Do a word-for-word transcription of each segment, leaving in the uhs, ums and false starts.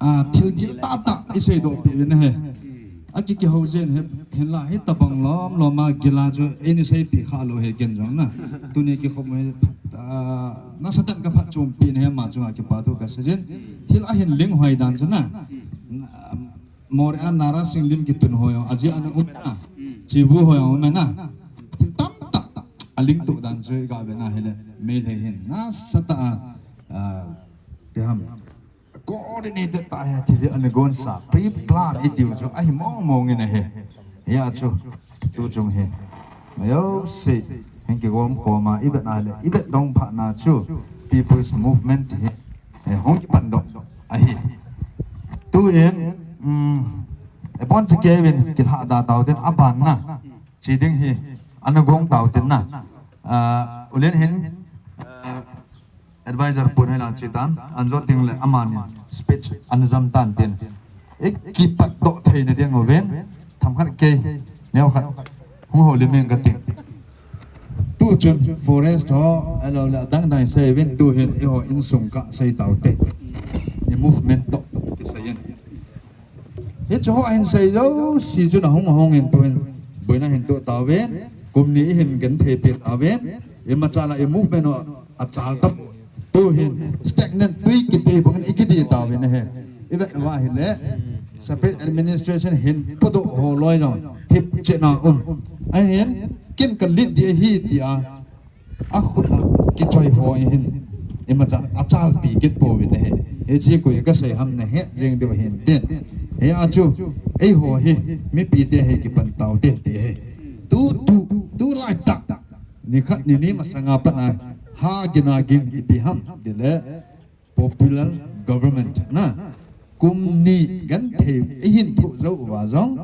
a, thil gil tahtah isei doh peh uvin ahi. Aki kihou jeng hi, hinlah hitabang lom lom a gil a chu eini seipi kha lou hi ken jong na. Tuni kikhop hi, a, nasatah in ka phatchompi na hi ama chunga kipa thu kasei jin. Thil ahin ling hoi dan chu na. Moreh a Nara Singlim kitun ho jong, ajeh ana um na. Chivu ho jong um na. Thil tamtah aling tuh dan chu iga ve na hile. Meilhei hin nasatah a, a, ipi ham, coordinated tah a thil hi ana gon sa, pre-plan itiu chu ahi mong mong in ahi. Hia chu, tu chung hi. Mayo se, hin kigom khom a, ivet na hile, ivet dong phat na chu, People's Movement hi. Eh, hung kipan doh ahi. Tuin, um, ebon chi kei uvin kilhah da tau tin aban na. Chi ding hi, ana gong tau tin na. Ah, ulen hin, ah, advisor pun hoi lang chi tan, an jo ting le amani speech an jam tan tin. Ikipat doh thei na ding uvin, themkhat kei, neokhat, hung houlim ing kati. Tu chun forest ho, ahilou le adang dang sei uvin tu hin eiho insung kasei tau te. I movement toh kisei in. Hiche ho ahin sei jouse chun ahung ahung in tu hin boina hin toh tauvin, kum ni ihin genthei peh tauvin, imacha la i movement ho achal tapoi. Tu hin stagnant tui kiti bangin ikiti tauvin ahi. Ivet uva ahile, separate administration hin podoh ho loi jong thip cheh na um. Ahin, ken ka lead ding ahi tia, akhut a kichoi ho ahin. Imacha achalpi kit pouvin ahi. Hiche koi kasei ham nahet jeng diu ahin tin. Hia chu, eiho hi, mipi te hi kipan tau te ti ahi. Tu, tu, tu lai tah. Nikhat nini masanga pat a, ha gin a gin ipi ham, tile popular government na. Kum ni genthei ihin thoh jou uva jong,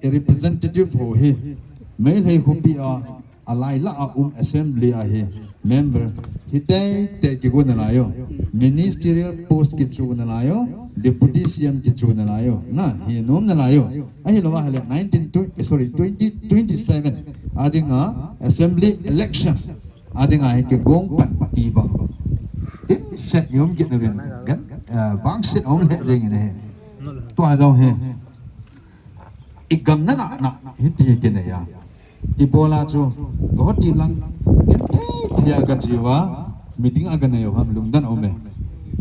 i representative ho hi, Meitei khopi a, alai lah a um assembly a hi, member, hitei tei kigo nalai u, ministerial post kichu nalai u, deputy C M kichu nalai u, na, hi nom nalai u. Ahilou ahile nineteen twenty, sorry, twenty twenty-seven a dinga assembly election a dinga hi kigong pan ti bang. Dimset i um kit nauvin, gan, eh, vangset um le jeng in ahi. Tua jong hi, i gam nana na, hiti hi kinei a. Ibola chu, Guwahati lang, genthei thei a kache uva, meeting a kanei u ham lungdon um e.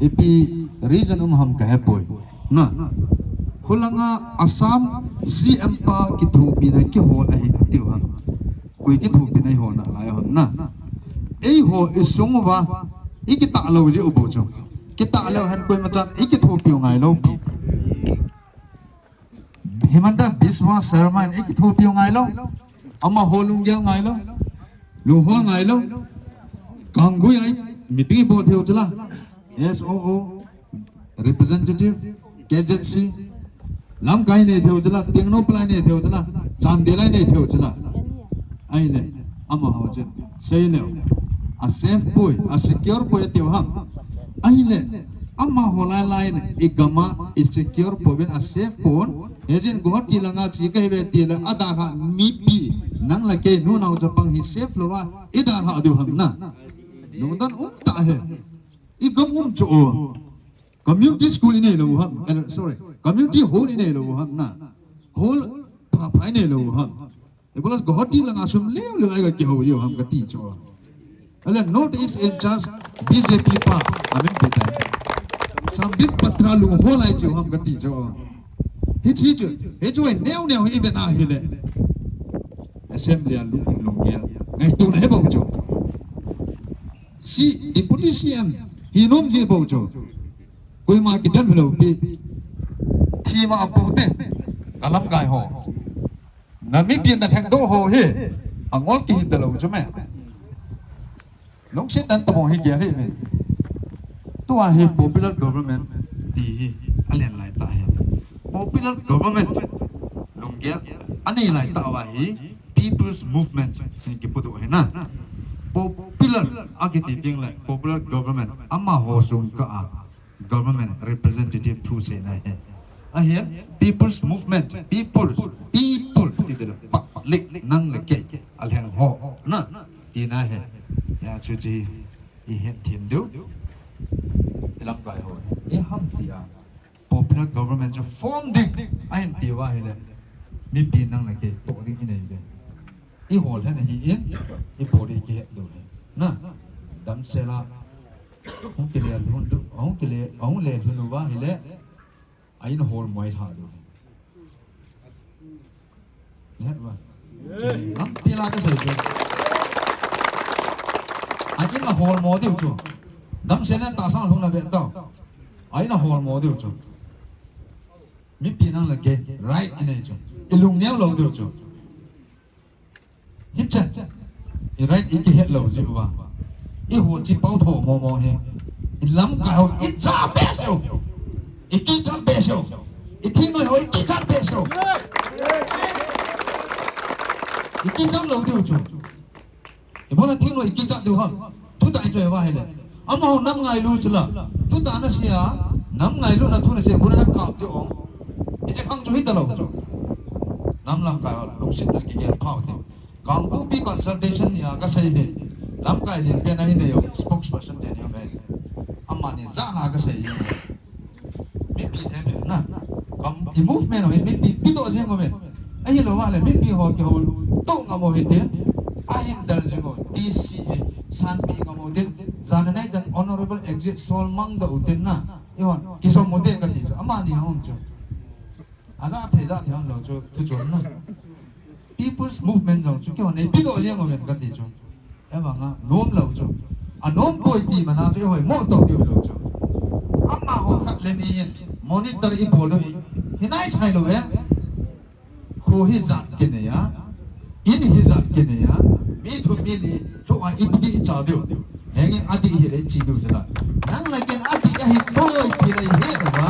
Ipi reason um ham kahepoi. Na. Khulanga Assam C M pa kithopina kihol ahi atiu ham. Koi kithopina ihol nalai ham na. Eiho isung uva, ikitah lou jeh u bou chu. Kitah leu hen koimachan ikithopi u ngailou pi. Himanta Biswa Sarma in ikithopi u ngailou. Amaho lunggel ngailou. Lunghol ngailou. Kanggui a meeting ibol thei u chula. S O O, representative, K Z C, Lamka a inei thei u chula, Tengnoupal a inei thei u chula, Chandel a inei thei u chula. Ahile, amaho chun, seileu, a safe poi, a secure poi atiu ham. Ahile, amaho lailai in, i gam a, i secure pouvin, a safe pon, hijeh in Guwahati langa che kahiuve tile, adalhah mipi, nang le kei, nu nao chapang hi safe louva, idalhah diu ham na. Lungdon um tah e. I gam um chu o. Community school inei lou u ham. Eh, sorry. Community hall inei lou u ham na. Hall pha pha inei lou u ham. Ibola Guwahati langa sum leu leu a iga kihou jeh u ham kati chu o. Ahile North East in charge B J P pa amin pi tai. Sambit Patra lunghol a iche u ham kati chu o. Hiche chu, hichu neo neo hi ivet na hile. Assembly a lut ding lunggel. Ngaito na hi bou chu. C, Deputy C M, hi nom ji bou chu. Koima kidem hilou pi. Thima apoute. Kalamkai ho. Na mipi na lhengdoh ho hi. Angol kihi talou chu me. Lungset dan tabang hi gel hi ve. Tua hi popular government ti hi alen lai tah hi. Popular government lunggel anei lai tah uva hi. People's Movement, hi kipodoh hi na. Popular, akiti ding le, popular government, amaho sung kah a, government representative thu seina hi. Ahin, People's Movement, people's, people, ti ding le, public, nang le kei, alheng ho, na, tina hi. Hia chu chi, ihet them diu, ilamkai ho, iham tia, pop Popular government chu form ding ahin ti uva ahile, mipi nang le kei toh ding inei uve. Ihol hen ahin, ibol hi kihet diu ahi. Na, damsel a hung kile lhun diu, hung kile, hung le lhun uva ahile, a in ahol moi lha diu ahi. Nahet uva? Lampi la kasei chu. A in ahol mo diu chu. Damsel in tahsa lhung na ve tau. A in ahol mo diu chu. Mipi nang le kei, right inei chu. Ilung neo lou diu chu. Hichan. I right ikihet lou jeh uva, iho chi pao tho mo mo hi. Ilamkai ho icha behseh u. Ikichat behseh u. Ithingnoi ho ikichat behseh u. Ikichat lou diu chu. Ibola thingnoi ikichat diu ham? Thutah ichoi uva ahile, amaho nam ngailu chu la. Thutah nasei a, nam ngailuna thu nasei, ibola nakap diu ham? Hiche khang chu hitalou chu. Nam lamkai ho lungset in kigel phau te. Kangpokpi consultation ni a kasei hi. Lamkai lenpen a inei u spokesperson te ni um e. Amani jana kasei hi. Mipi them na. Kam i movement ho hi mipi pedoh jeng uvin. Ahilou vale mipi ho kihou toh ngam u hitin. Ahin del jeng u D C hi sanpeh ngam u tin. Jananei dan Honorable Exit Solmang doh u tin na. Ihon kisom u te kati chu. Amani a um chu. Aja thei ja thei um lou chu, thu chom na. People's movement jong chu kihon nei pedoh jeng uvin kati chu. Ahivanga nom lou chu. Anom poi ti mana chu ihoi mo to diu lou chu. Amaho khat le ni in monitor ibol diu hi, hinai sai lou e. Kho hijat kinei a, in hijat kinei a, mi thum mi li lhu a ipi ti icha diu. Henge adih hile ichi diu jela. Nang le ken adih ahipoi ti le ihet uva.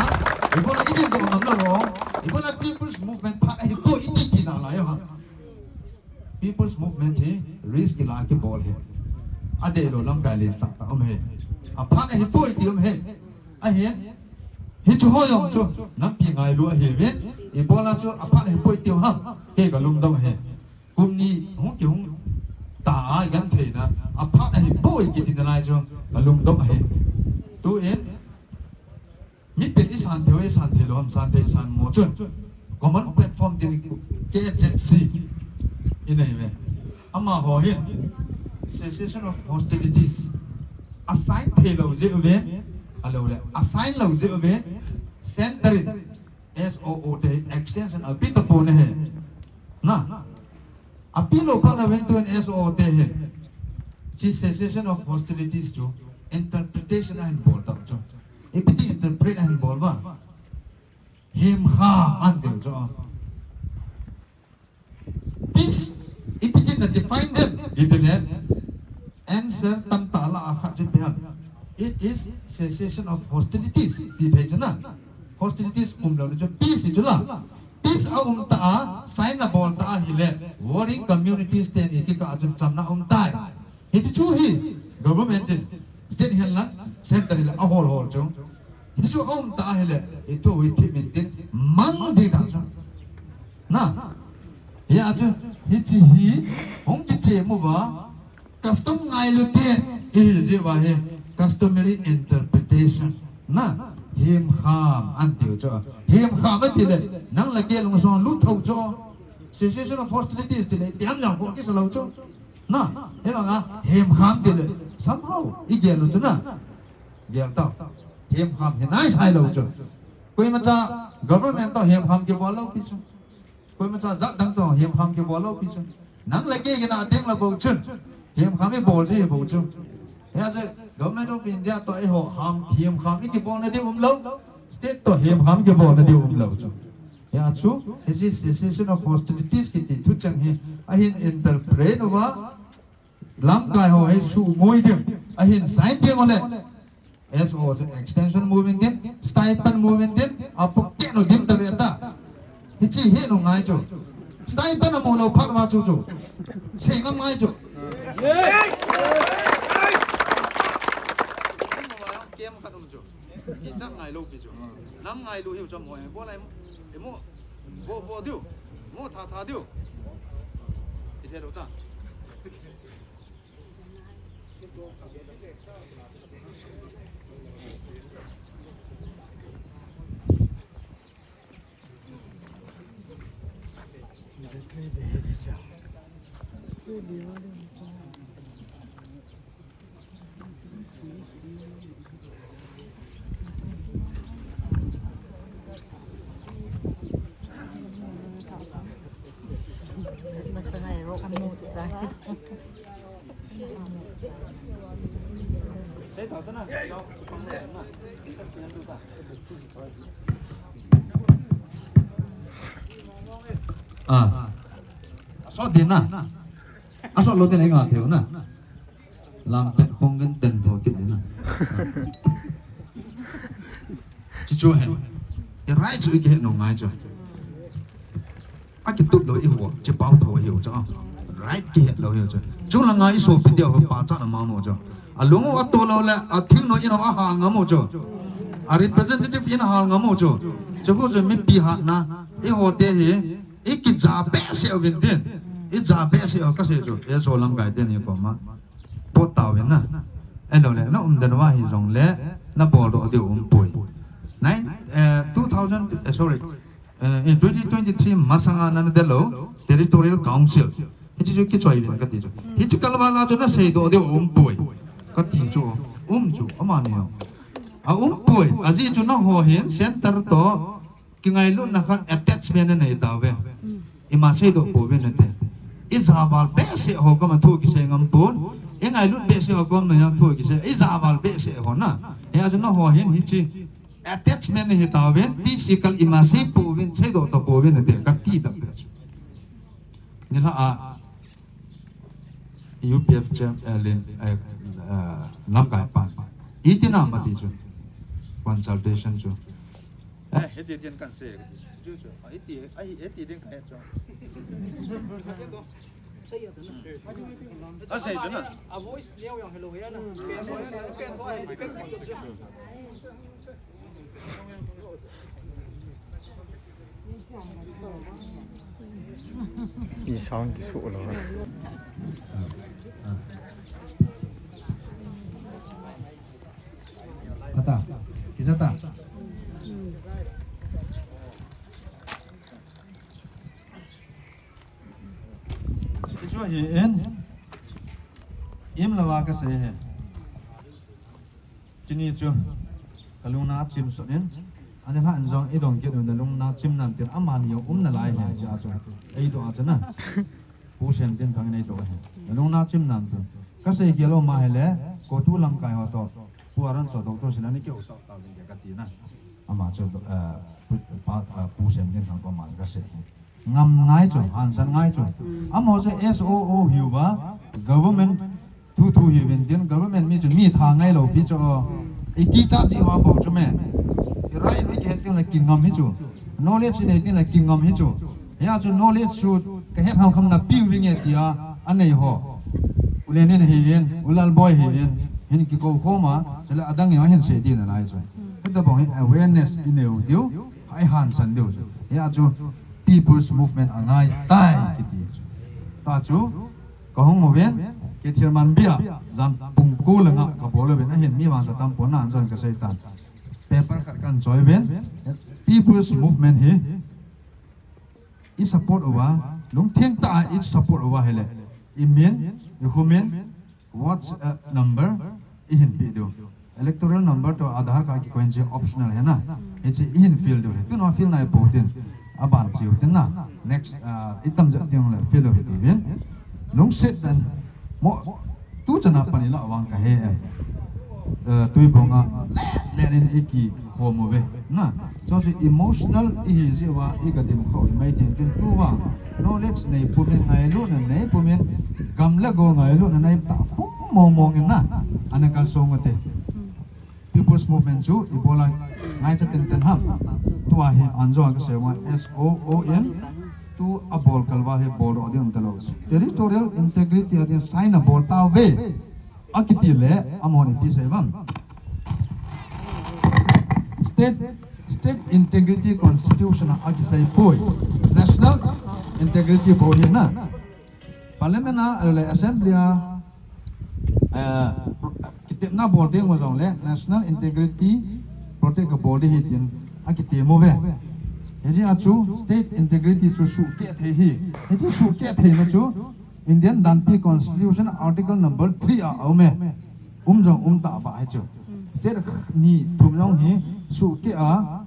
Ibola idin doh ngam lou. Ibola People's Movement phat ahipoi iti ti nalai uva. People's Movement hi risk kila kibol hi. Adeilou lamkai len tahtah um hi. Aphat ahipoi ti um hi. Ahin, hichu ho jong chu nampi ngailu ahiuvin, ibola chu aphat ahipoi tiu ham, kei kalungdong ahi. Kum ni hung kihung ta a igentheina, aphat ahipoi kiti nalai chu kalungdong ahi. Tuin, mipin isan theiu, isan theilou ham, san thei san mo chun. Common platform tin K Z C inei uve. Amaho hin cessation of hostilities asign theilou jeh uvin, alou le asign lou jeh uvin, centre in S O O te extension ape tapon ahi. Na, apelou phat uvin tun S O O te hin hiche cessation of hostilities chu interpretation ahin bol tau chu. Ipi ti interpret ahin bol uva? Hemkham ahin tiu chu. Peace, ipi ti na define dem? Iti le answer tamtah lah a khat chu ipi ham? It is cessation of hostilities. Ti thei chu na. Hostilities umlou le chu peace hi chu la. Peace aum ta a, sign abol ta ahile, warring communities teni kikah a chun chamna aum tai. Hiche chu hi government in state hihen lang centre hihen lang ahol hol chu. Hiche chu aum ta ahile, ithu ithim intin mang ding ta chu. Na, hia chu, hiche hi hung kichem uva, custom ngailu te ihi jeh uva hi, customary interpretation. Na, hemkham ahin tiu chu. Hemkham ati le, nang le kei lungsong lut thou chu. Cessation of hostilities ti le, tiam jong kho kisa lou chu. Na, hivanga hemkham ti le, somehow igel u chu na. Gel tau. Hemkham hinai sai lou chu. Koimacha government toh hemkham kibol lou pi chu. Koimacha jat dang toh hemkham kibol lou pi chu. Nang le kei kina teng le bou chun hemkham ibol ji bou chu. Hia chu Government of India toh eiho ham hemkham ikibolna diu umlou. State toh hemkham kibolna diu umlou chu. Hia chu, hiche cessation of hostilities kiti thucheng hi ahin interpret uva, lamkai ho hi sumui ding, ahin sign ding ule, S O O extension movement din, stipend movement din, apocket u dim tave ta. Hiche hi nungai chu. Stipend amu lou phat uva chu chu. Sei ngam ngai chu. Kem khat um chu. Kichat ngai lou pi chu. Nam ngailu hiu chu mo, eh, bo lai, eh, mo, bo, bo diu. Mo tha, tha diu. Ithei lou ta. Ah. So din na. Aso lo din ai nga theu na. Lam pen khong gen ten tho kit na. Chi chu hen. I right chu i kihet nung ngai chu. A kitup lo i ho, chi pau tho hiu chu. Right kihet lo hiu chu. Chu la nga i so video pa cha na ma mo chu. A lung a to lo le, a thing no i no a ha nga mo chu. A representative in ha nga mo chu. Chu ko chu mi pi ha na. I ho te hi. I kija behseh uvin tin. I ja behseh u kasei chu. E so lam kai tin hi koma. Pot tauvin na. Elo le, na um den uva hi jong le, na bol doh diu um poi. Nine, eh, two thousand, eh, sorry. Eh, in twenty twenty-three masanga na na delo, Territorial Council. Hichi chu kichoi vin kati chu. Hichi kalvala chu na sei doh diu um poi. Kati chu. Um chu, ama ni. A um poi. Aji chu na ho hin, center to, Kingailutna khat attachment anei tauve. Ima seidoh pouvin nate. I javal behseh ho koma thu kisei ngam pon. I ngailut behseh ho koma thu kisei. I javal behseh ho na. Hia chu na ho hin hichi. Attachment hi tauvin. Ti sikal ima sei pouvin. Seidoh to pouvin nate. Kati da behseh. Nila a. U P F chair, eh, Lin, eh, eh, lamkai pan. Iti na mati chu. Consultation chu. Eh, hiti din kan sei. Chu chu. Ah, hiti, ah, hiti din kan chu. Asei chu na. A voice neo yang hello ya na. Pen to, pen to, pen to. I sound kisuh lo. Ata, kisa ta. Kisuh hi en. Im lawa kasei he. Chuni chu, ka lungna chim sot in, ani hla in jong i dong kit u na lungna chim nan tin, amani jong um nalai he, chia chu, ei doh a chu na. Pu Semtinthang in ei doh he. Na lungna chim nan tin. Ka sei kei lou ma hile, ko tu lamkai ho to, Pu Aron to, Doctor Sinani keu to, to, kati na. Ama chu, eh, Pu, pa, eh, Pu Semtinthang koma ka sei he. Ngam ngai chu, hansan ngai chu. Amaho chu S O O hiuva, government thu thu hiuvin tin, government mi chu mi tha ngai lou pi chu. I kicha chi uva bou chu me. I rai noi kihet tin la kingam hi chu. Knowledge nei tin la kingam hi chu. Hia chu knowledge chu ka het ham kham na piu vinge tia anei ho. U Lenin hi in, U Lalboi hi in, hin kikou khoma, chule adang in ahin sei din alai chu. Hitabang hi awareness i neiu diu. Hai hansan diu chu. Hia chu People's Movement angai tai kiti chu. Ta chu, ka hung uvin, kei thil man bia, jan pung ko le nga ka bol uvin, ahin mi vang sa tam pon na, jan ka sei tan. Paper khat kan choi uvin, People's Movement hi, i support uva, lungtheng tah a i support uva hile, i min, i khumin, WhatsApp number i hin pe diu. Electoral number to Aadhaar card kikoi in chi optional hi na. Hichi i hin fill diu hi. Tuna fill nai pou tin. Aban chiu tin na. Next, ah, i tam jat ding le fill u hi tiuvin. Lungset dan mo tu chana pani la vang ka he e. Eh, tui bonga le le in i ki khom uve. Na. Chu chu emotional ihi jeh uva i ka dim khou hi mai thei tin tu vang. Knowledge nei pumin, ngailutna nei pumin, gam le go ngailutna nei ta pum mong mong in na. Ana kal song ute. People's Movement chu ibola ngaicha ten ten ham. Tua hi anjo ka sei uva S O O N tu abol kalval hi bol ro ding ta lo. Territorial integrity a din sign abol tauve. Akiti le, amahon ipi sei vang. State, State Integrity Constitution a akisei poi. National Integrity bou hi na. Parliament a, ahilou le Assembly a, eh, kitepna bol ding mo jong le, National Integrity protect kabol ding hi tin, akiti mo ve. Hijeh a chu, State Integrity chu suhkeh thei hi. Hichu suhkeh theina chu, Indian Danpi Constitution Article number three a aume. Um jong um ta ba hai chu. State ni thum jong hi suh ke a,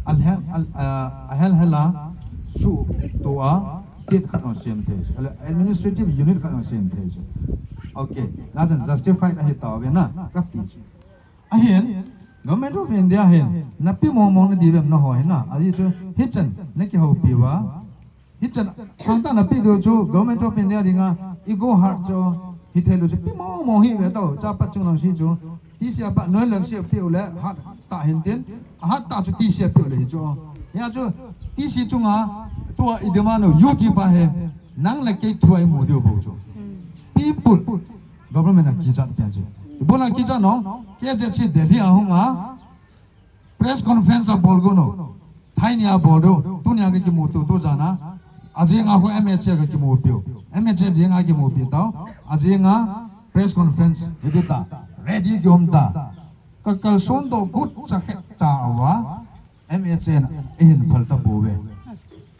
a hel, a, a hel hel a suh to a state khat jong sem thei chu. Administrative unit khat jong sem thei chu. Okay, la chan justified ahi ta ve na, ka ti chu. Ahin, Government of India hin, na pi mong mong na di vem na ho hin na, a di chu, hichan, na ki ho pi va. Hichan, sang ta na pi do chu, Government of India dinga, i go hard chu, hi thei lo chu, pi mong mong hi ve tau, cha pat chung lang si chu, T C a pat noi lang si pi u le, hat ta hin tin, a hat ta chu T C a pi u le hi chu. Ya chu, T C chunga, tua i demand u, U T pa he, nang le kei thuai mu diu bo chu. People, government a kichat pian chu. Ibola kichat no, K Z C Delhi a hung a, press conference a bol go no. Thai ni a bol do, tu ni a ka kimu tu, tu jana. Ajing a ho M H A ka kimu piu. M H A jing a kimu pi tau. Ajing a press conference, hiti ta. Ready ki om ta. Ka kalson do gut cha khet cha awa. M H A na, ihin phal ta pu ve.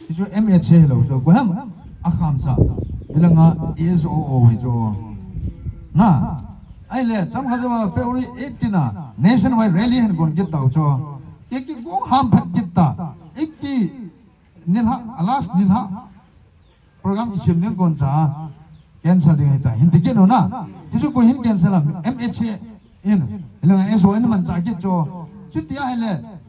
Hi chu M H A lo chu, ko ham, a kham sa. Ilanga S O O hi chu. Na, ai le, cham kha chu February eighteen a, nationwide rally hin kon kit tau chu. Ke ki gong ham phat kit ta. Iki, nilha, a last nilha. Program kisem ding kon cha cancel ding hita. Hin ticket no na. Ti chu ko hin cancel am, M H A in. Hilanga S O in man cha kit cho. Chuti a hele.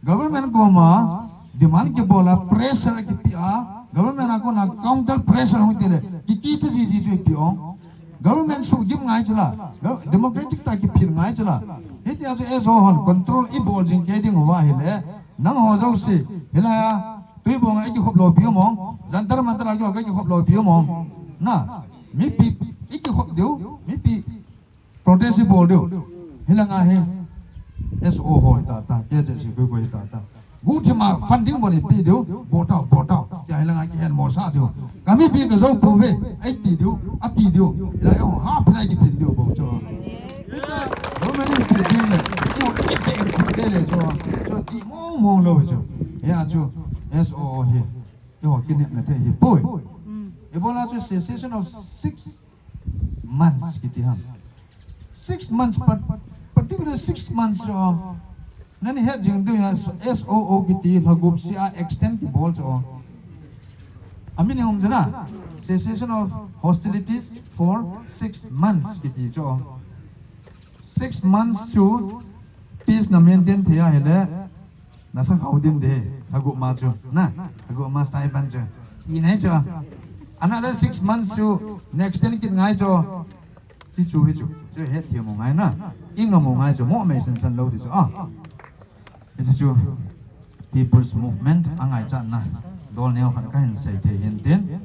Government koma demand kibol a pressure kipi a. Government a kona counter pressure hung tile. Ki ki cha ji ji chu pi ong. Government su gim ngai chula. Gov-, democratic ta kiphil ngai chula. Hiti a chu S O hon control i bol jing ke ding uva hile. Nang ho jouse. Hilai a. Tuibong a i kikhop lou piu mong, Jantar Mantar a kiho ka kikhop lou piu mong. Na, mipi i kikhop diu, mipi protest i bol diu. Hilanga hi S O ho hita ta, K Z C koi koi hita ta. Guthima funding bol i pi diu, botau, botau. Kya hilanga kihen mo sa diu. Ka mipi ka jou pu ve, ai ti diu, a ti diu. Hila ho ha phina kiphin diu bo cho. Hita, government in pi ding le, i ho i pe in khut de le cho. Cho ti mong mong lou cho. Ya cho, S O O hi. Eiho kinepna thei hi poi. Eibola chu cessation of six months kiti ham. Six months, par-, particular six months chu, nani het jing diu ya, S O O kiti lhagup sia extend kibol chu. A meaning um jana, cessation of hostilities for six months kiti chu. Six months chu peace na maintain thei a hile, na sa khau dim de, lhagup ma chu, na, lhagup ma stipend chu. Ti nai chu. Another six months chu, next ten kit ngai chu. Ti chu hi chu. Chu het thei mo ngai na. I ngam mo ngai chu, mo mei san san lou ti chu. Ah. Ti chu. People's Movement, a ngaichatna. Dol neo khat ka hin sei thei hin tin.